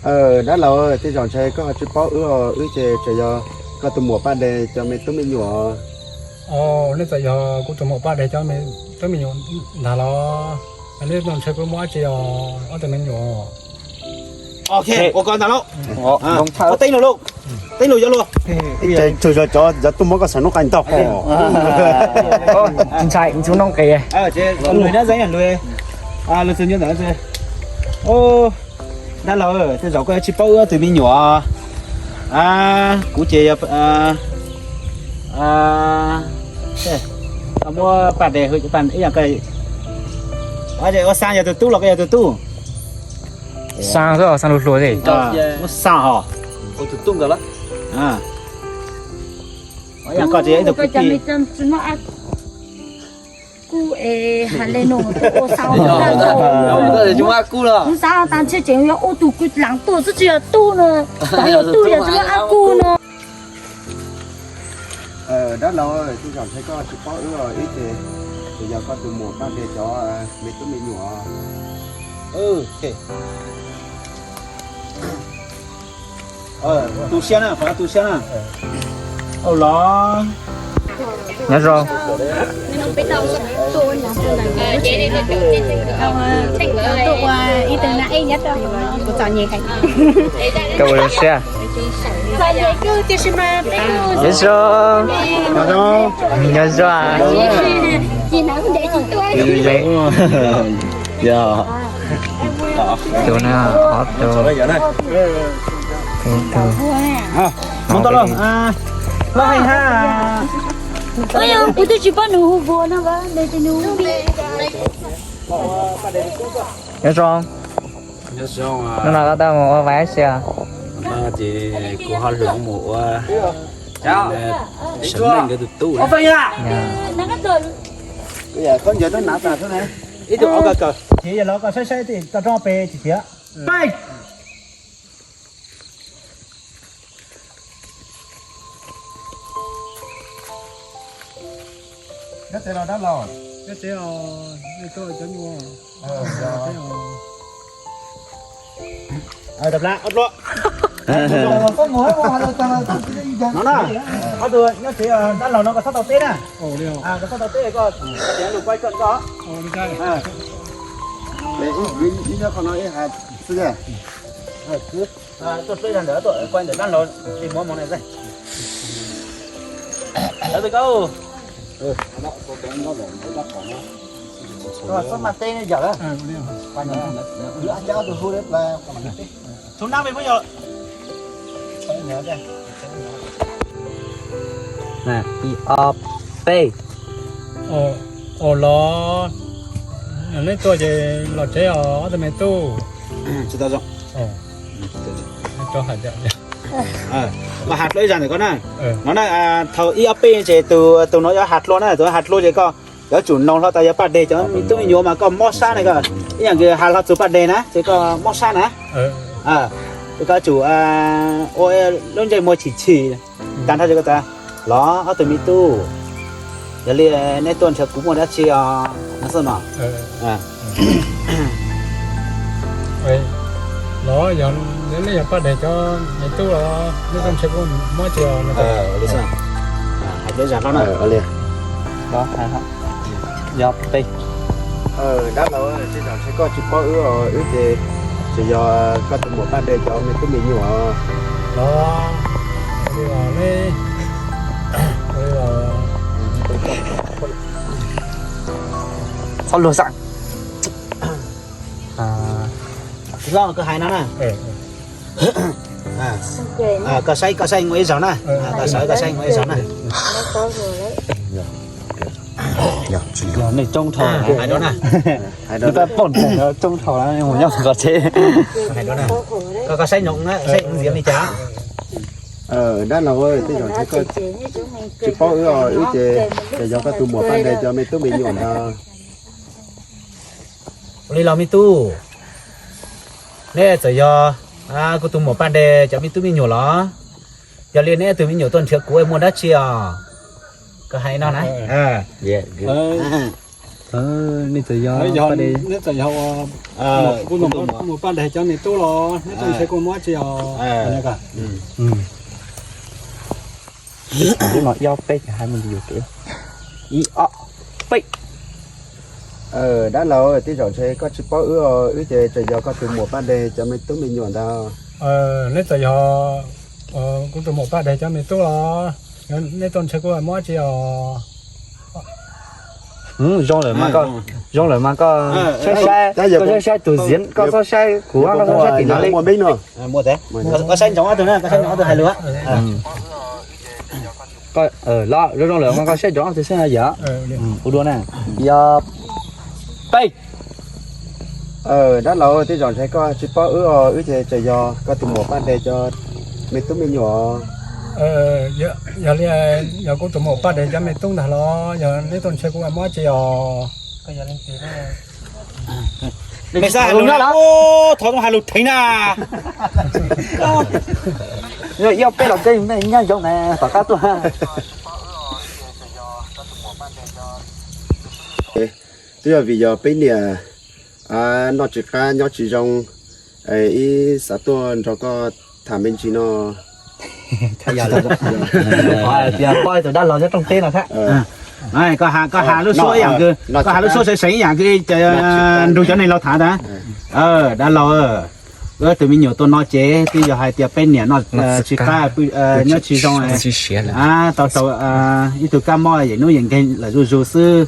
Dab laug, tej zaum ntshe koj ho tsis paub wb os, wb ces tseem yog koj tus muam Paj Dej cov me tub me nyuam. Nej txawm yog kuv tus muam Paj Dej cov me tub me nyuam ntag los? Nej tuaj ntshe kuv muaj dab tsi os ob tug me nyuam. Ok, ua ko ntag lauj. Teeb lus lauj, teeb lus yuav luag. Ces tsuas yog cov, cov tuaj muab koj xav noob qes ntog. Ntshai tsis noob qes. Dab laug, tej zaum koj tsis paub wb ob tug me nyuam. Kuv ces muab Paj Dej, ua Xaa yog tus tub los koj yog tus tub? Xaa xwb, Xaa lus hluas xwb. Muab Xaa hos. Tus tub nkawd lawm. Koj ces ib tug kwv tij. Kuj es hais li no, kuv xav tas ntshe tseem yuav ua tus kwv leej tuaj xwb tsis yog tub no, yog tub yog tsis muaj ab kuj no. Dab laug, tej zaum ntshe koj tsis paub wb os, wb ces tseem yog koj tus muam Paj Dej cov me tub me nyuam. Tu siab na, qhov tu siab na. Au los. Nyob zoo. Koj ua zoo siab. Nyob zoo. Nyob zoo. Tus na, ob tug. Tus. Mus tau los. Loj heev ha. Kuv twb tsis paub nws hu ua no, nws hu li. Nyob zoo. Hnub no koj tuaj mus ua vaiv tsi? Kuv ho hloov mus ua Sam Meej nkawd tus tub. Koj ncaws tau hnav tas xwb na. Ib tug ob kawg kawg. Ces yog los koj saib saib tej toj roob pem tsis tiav. Peb. Nyob tsev los dab laug? Nyob tsev os, nej tuaj cov nyuj. Ob pluab. No na, ob tug nyob tsev, dab laug no koj txhob tau teb na. Koj txhob tau teb, koj tiav lus koj koj koj. Ib nyob qhov no ib hais xwb. Tuaj peb zag ntawm tuaj kuaj ntawm dab laug li muab moo na. Lawv twb koj. Koj txhob maj teb yam lawm. Tus nab me phooj ywg. Ib ob peb. Ua los, neb tuaj ces los tsev os ob tug me tub. Tsis tau zoo. Koj has dlua ib zag ntawm koj na. No na, thaum ib ob peb ces tus, tus no yuav has dlua na, tus has dlua ces koj yuav tsum noog hlo tas yog Paj Dej cov me tub me nyuam mas koj mob sab na, koj ib yam nkaus has hlo txug Paj Dej na ces koj mob sab na. Ces koj yuav tsum ua lub ntsej muag chim chim tag nrho ces koj tas, los ob tug me tub, yog li neb tuaj nrhiav kuv muaj dab tsi os no xwb no. Los yog neb yog Paj Dej cov me tub los neb tuaj nrhiav kuv muaj dab tsi os no. Hais peb zag hlob na. Yog peb. Dab laug, tej zaum ntshe koj tsis paub wb os, wb ces tseem yog koj tus muam Paj Dej cov me tub me nyuam. Los, txhob luag xav. Tsis loj, koj hais no na. Koj saib, koj saib ua ib zaug na. Koj saib, koj saib ua ib zaug na. Nej coob dhau, hais rau na. Coob dhau, mus nyob qhov tsev. Koj saib noog na, saib ntxiv li cas. Dab laug, tej zaum ntshe koj tsis paub wb os, wb ces tseem yog koj tus muam Paj Dej cov me tub me nyuam ntag. Ua li los me tub, neb txawm yog kuv tus muam Paj Dej cov me tub me nyuam los? Yog li neb tus me nyuam tuaj nrhiav kuv muaj dab tsi os? Koj hais no na. Nej txawm yog, neb txawm yog kuv tus muam Paj Dais cov me tub los neb tuaj ntshe kuj muab tsi os. Lub no ib ob peb ces hais me ntsis yuam kev. Ib ob peb. Dab laug, tej zaum ntshe koj tsis paub wb os, wb ces tseem yog koj tus muam Paj Dais cov me tub me nyuam ntag. Neb txawm yog kuv tus muam Paj Dais cov me tub los neb tuaj ntshe kuj muab tsi os. Zoo lawm mas koj, zoo lawm mas koj saib saib, koj saib saib tus ziav, koj txhob saib kuv, koj txhob saib tim no li. Koj saib ntsoov ob tug na, koj saib ntsoov ob tug hais lus. Los zoo zoo lawm mas koj saib ntsoov ob tug xwb yom. Ua dua na. Yog peb. Dab laug, tej zaum ntshe koj tsis paub wb os, wb ces tseem yog koj tus muam Paj Dais cov me tub me nyuam. Yog li, yog kuv tus muam Paj Dais cov me tub ntag los yog neb tuaj ntshe kuj muab tsi os. Thov tub hais lus theev na. Ib ob peb los tej me nyob zoo na, tom qab tuaj. Twb yog vim yog peb niam noj tsis qab nyob tsis zoo, ib xav tuaj nrog koj tham me ntsis no. Tias poj tus dab laug nyob rooj teb no thiab. Koj has lub suab ib yam, koj has lub suab seev seev ib yam nrug cov neeg laus tham ntag. Dab laug, wb tus me nyuam tuaj no ces twb yog hais tias peb niam noj tsis qab nyob tsis zoo, tau raug ib tug kab mob yam hnub yam nkeeg lawm zuj zus xwb.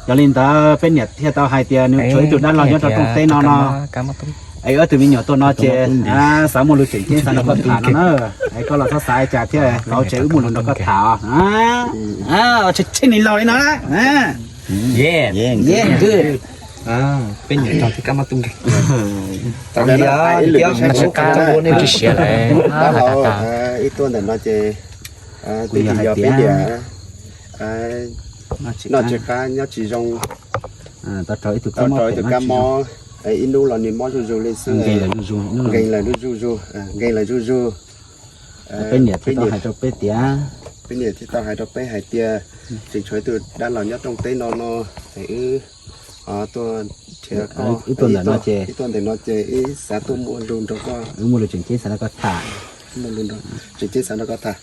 Yog li ntawd peb niam thiaj tau hais tias nws tshuav ib tug dab laug nyob rau rooj teb no no. Es wb tus me nyuam tuaj no ces xav muaj lus tseem ceeb xav nrog koj tham no na. Es koj los txhob xav li cas thiab, los tsev wb muaj lus nrog koj tham. Tseg niag laus li no na. Peb niam rau tus kab mob tus nkeeg. Ib tuaj ntawm no ces twb yog peb niam noj tsis qab nyob tsis zoo, tau raug ib tug kab mob, ib hnub los nws mob zuj zus li xwb, nkeeg lawm zuj zus, nkeeg lawm zuj zus. Peb niam thiaj tau hais rau peb tias, peb niam thiaj tau hais rau peb hais tias tseem tshuav ib tug dab laug nyob rooj teb no no, es wb tuaj nrhiav koj, wb tuaj ntawm no ces, wb tuaj ntawm no ces wb xav tuaj muaj lus nrog koj, wb muaj lus tseem ceeb xav nrog koj tham, muaj lus tseem ceeb xav nrog koj tham.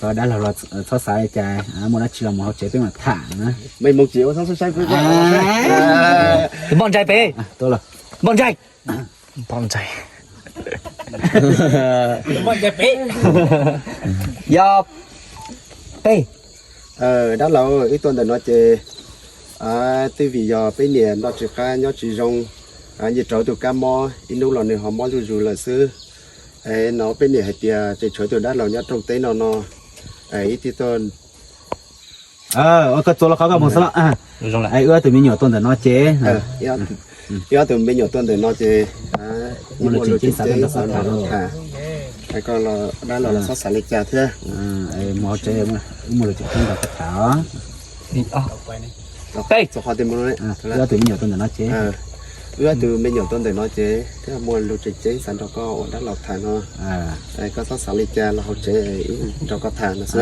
Koj dab laug los txhob xav li cas, muaj dab tsi los mus hauv tsev peb mam tham na. Mej mus tsis ua txhob saib peb. Npoj ntsais pem, npoj ntsais. Yog peb. Dab laug, wb tuaj ntawm no ces twb vim yog peb niam noj tsis qab nyob tsis zoo, nyiag raug tus kab mob, ib hnub los nws ho mob zuj zus lawm xwb. No peb niam hais tias tseem tshuav tus dab laug nyob rooj teb no no, ib tib tuaj. Koj txua los qhov koj mus xwb los. Wb ob tug me nyuam tuaj ntawm no ces, wb ob tug me nyuam tuaj ntawm no ces muaj lus tseem ceeb xav nrog koj tham. Koj los dab laug los txhob xav li cas thiab. Mus hauv tsev, wb muaj lus tseem ceeb nrog koj tham. Wb ob tug me nyuam tuaj ntawm no ces, wb ob tug me nyuam tuaj ntawm no ces thiaj muaj lus tseem ceeb xav nrog koj ua dab laug tham no. Koj txhob xav li cas, los hauv tsev wb nrog koj tham no xwb.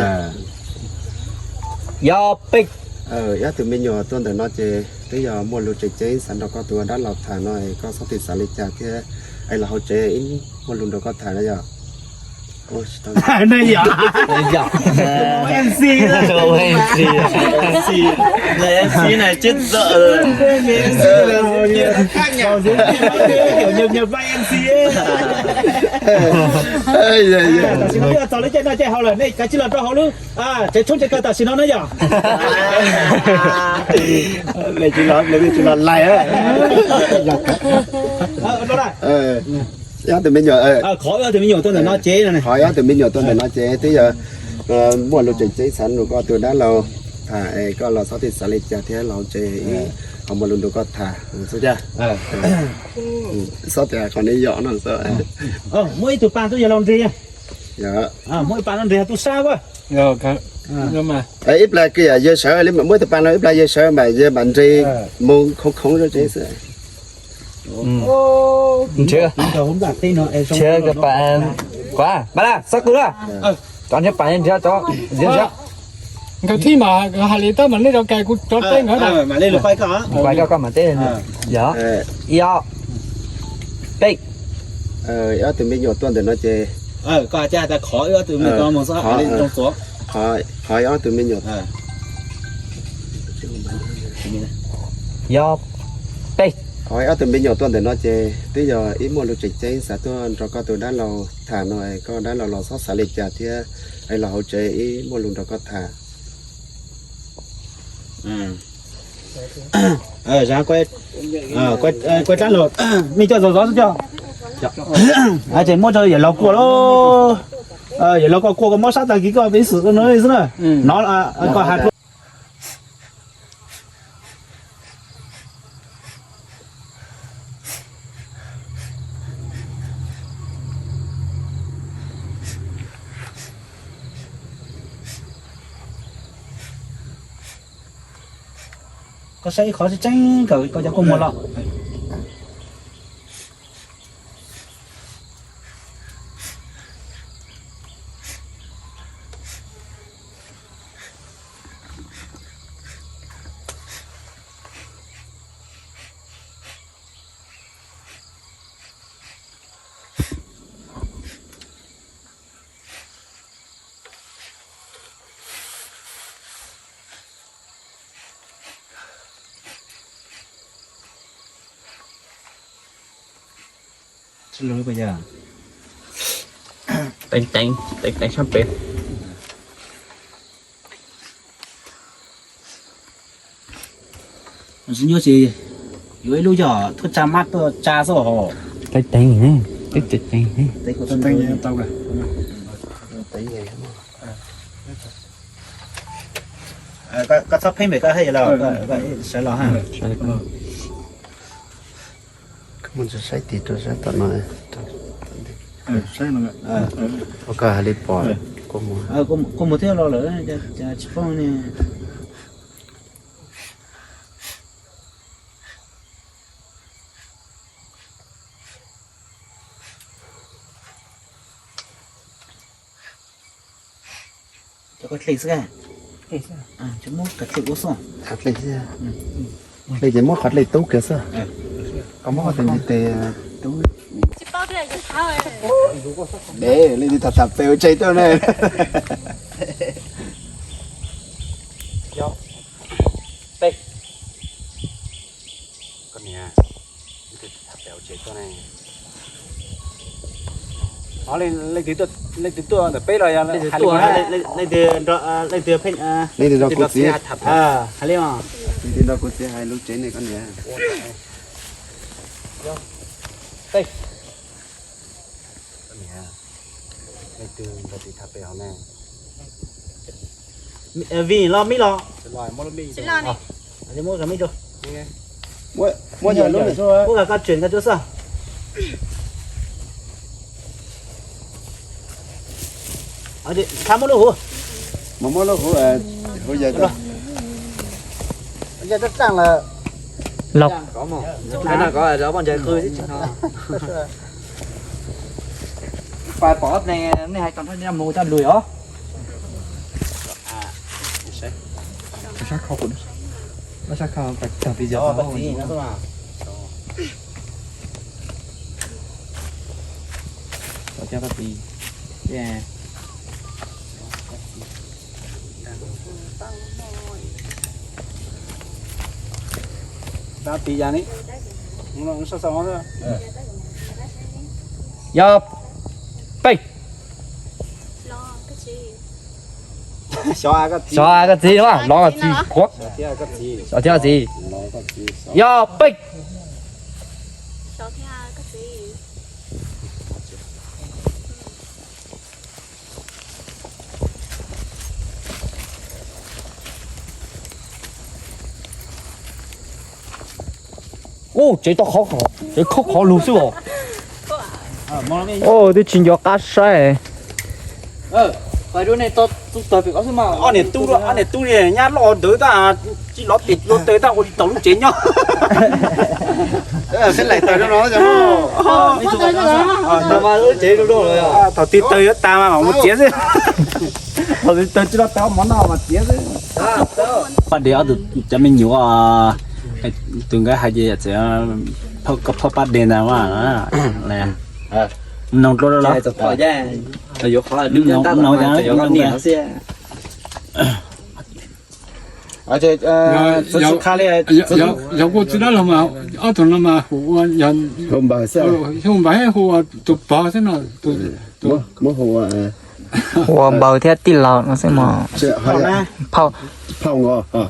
Yog peb. Wb ob tug me nyuam tuaj ntawm no ces twb yog muaj lus tseem ceeb xav nrog koj tus ua dab laug tham no, koj txhob tim xav li cas thiab, es los hauv tsev wb muaj lus nrog koj tham na yog. MC MC MC na chết dở. Tam sim no twb txog lub caij noj caij haus lawm, nej kav tsij los rau hauv lub tsev tshoob tsev kawg tam sim no na yom. Tsis los lais. Ob tug me nyuam, qhov ob tug me nyuam tuaj ntawm no ces, qhov ob tug me nyuam tuaj ntawm no ces twb yog muaj lus tseem ceeb xav nrog koj tus dab laug tham, es koj los txhob tim xav li cas thiab, los tsev ho muaj lus nrog koj tham xwb thiab. Txhob tias qhov nej yom no xwb. Muaj ib tug pa tub yog laus nrig, muaj ib pa no nrig tub sab. Ib plag kws yawg sawv li mas muaj ib tug pa no, ib plag yawg sawv mas yawg mam nrig mus khoov khoov rau tsev xwb. Nrhiav koj pa, kuv pa la xob kws la, cov nrhiav pa nrhiav cov nrhiav nrhiav. Nkawd thib mas hais li tab mas nej rov kais kuv rov teb nkawd na. Mas li lus pais koj. Pais koj, koj mas teb. Yog. Ib ob peb. Ib ob tug me nyuam tuaj ntawm no ces, koj hais tias qhov ib ob tug me nyuam, qhov ib ob tug me nyuam, yog peb. Qhov ib ob tug me nyuam tuaj ntawm no ces twb yog ib muaj lus tseem ceeb xav tuaj nrog koj tus dab laug tham no, koj dab laug los txhob xav li cas thiab, los hauv tsev ib muaj lus nrog koj tham. Kuv dab laug, mej coj zov zov coj. Ces muab rau yawm laug kua lauj. Yawm laug koj kua koj muab sab tag kis koj peb xwm no xwb na. No koj has Koj saib ib qhov tseeb tseeb kawm koj cov kua muag los. Teev teev, teev teev sab pem. Tsis nyuaj ces yuav ib lub yog tuaj tsa mab tuaj tsa xwb os. Teev teev, teev teev. Koj txhob pheej pem koj haj los, sawv los ha. Koj mus saib tim rau sab tom no. Ua koj hais li pom. Kua muag thiab los lawm, tsis paub ne. Cov koj hle xwb. Muab qhov hle ua xwb. Hle ces muab qhov hle tub kiag xwb. Koj muab qhov tes ntiv tes. Leej twg tham tham pem ua tsev tuaj ne. Leej twg tuaj ntawm peb los yog leej twg, leej twg nrog kuv txiv, leej twg nrog kuv txiv hais lus tsev ne koj niam. Leej twg nrog txiv tham pem hauv ne? Vim los mib los? Muab koj tseem nqa cuab xwb. Txhab muab lub huv. Mas muab lub huv, huv yawg. Los. Pais pom nej hais tau mus tau lus os. Sab kho kuv, sab kho tag tis yog. Cov koj tis. Yog peb. Xyov koj txiv, los txiv qhuav. Xyov thiab txiv. Yog peb. Ub, tsev tau qhov, tsev khauj qhov lug xwb os. Ub, twb tsis nco qab saib. Ob niam tub, ob niam tub nyab loj ntawd tab tsis lov pem luag taws tab ua li tau lub tsev nyob. Lub tsev thaum twg taws yuav tas mas mus txiav xwb. Tsis tau tsis tau tau mov noj mas tiav xwb. Paj deg ob tug cov me nyuam, tus nkawd hais tias txawm koj phauj paj deg ntag mas. Mloog dua los? Yog kuj tsis dab laug mas ob tug no mas hu ua, hu npaws, hu ua tus pog xwb no. Hu ua npaws thiab tij laug no xwb mas. Phauj, phauj, phauj.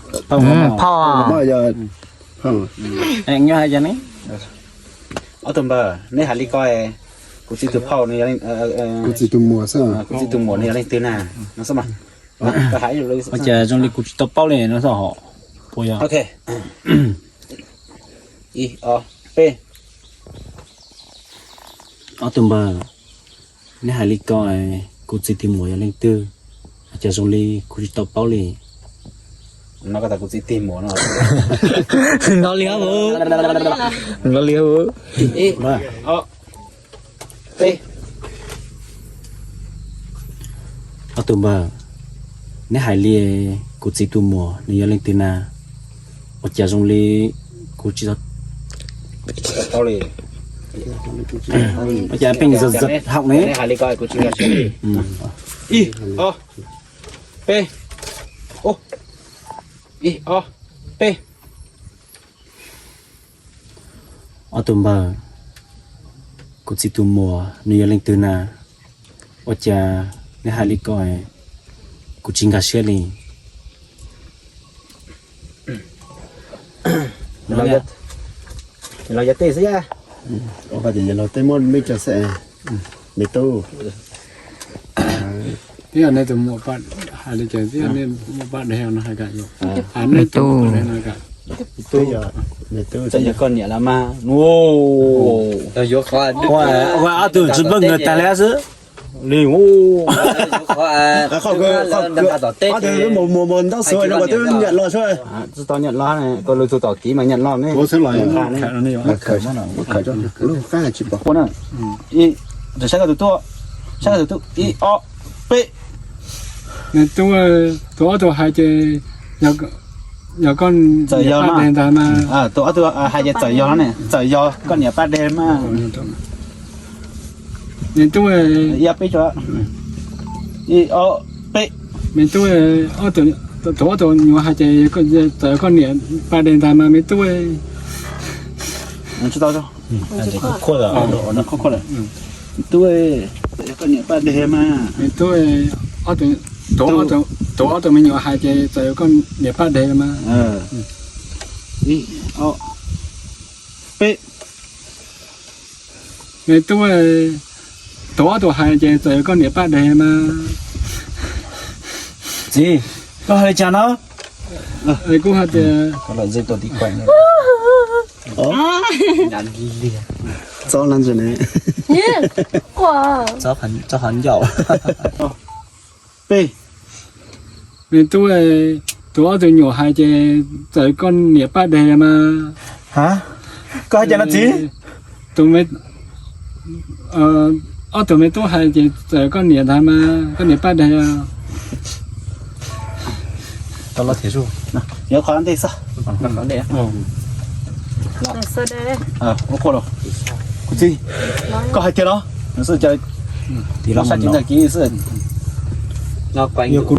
Ob tug npaws, neb hais li ko, kuv txiv tus phauj, kuv txiv tus muam, kuv txiv tus muam nws yog leej twg na? No xwb mas. Ua cas zoo li kuv tsis tau paub li no xwb hos. Puas yog? Ib, ob, peb. Ob tug npaws, neb hais li ko, kuv txiv tus muam yog leej twg? Ua cas zoo li kuv tsis tau paub li. No koj tas kuv txiv tus muam no. No li, no li. Ib, ob, peb. Ob tug npaws, neb hais li, kuv txiv tus muam nws yog leej twg na? Ua cas zoo li kuv tsis tau paub li. Ua cas pheej zam zam haum ne? Ib, ob, peb. Ib, ob, peb. Ob tug npaws, kuv txiv tus muam nws yog leej twg na? Ua cas neb hais li ko, kuv tsis nkag siab li. Los yog tej xwb, yog los tej muaj me cov xwb, me tub. Twb yog nej tus muam hais li cas, twb yog nej muam paj deg no hais kam, me tub, twb yog koj niam los mas. Ua ob tug tsis npaj nkawd tag li xwb. Li, ob tug mus mus ntaub xwb no twb niam los xwb. Tsis tau niam los, koj lwm tus tom kiv mas niam los ne. Ib, saib koj tus tub, saib koj tus tub, ib, ob, peb. Me tub, tus ob tug hais ces yog koj niam paj deg ntag mas. Tus ob tug hais ces txawm yog ne, txawm yog koj niam paj deg mas. Me tub, ib, ob, peb. Me tub, tus ob tug nyuam hais ces txawm yog koj niam paj deg ntag mas me tub. Tsis tau, tub, yog koj niam paj deg mas. Me tub, tus ob tug me nyuam hais ces txawm yog koj niam paj deg mas. Ib, ob, peb. Me tub, tus ob tug hais ces txawm yog koj niam paj deg mas. Txiv, koj hais li cas no? Kuv hais tias, txob lab ntsis ne, txob qhov ncauj. Peb. Me tub, tus ob tug nyuam hais ces txawm koj niam paj deg mas. Ha, koj hais cas no txiv? Tus me, ob tug me tub hais ces txawm koj niam ntag mas, koj niam paj deg. Yuav qhov ntej xwb. Kuv txiv, koj hais tiag los? Sab tsis tag kiv xwb. Yog kuv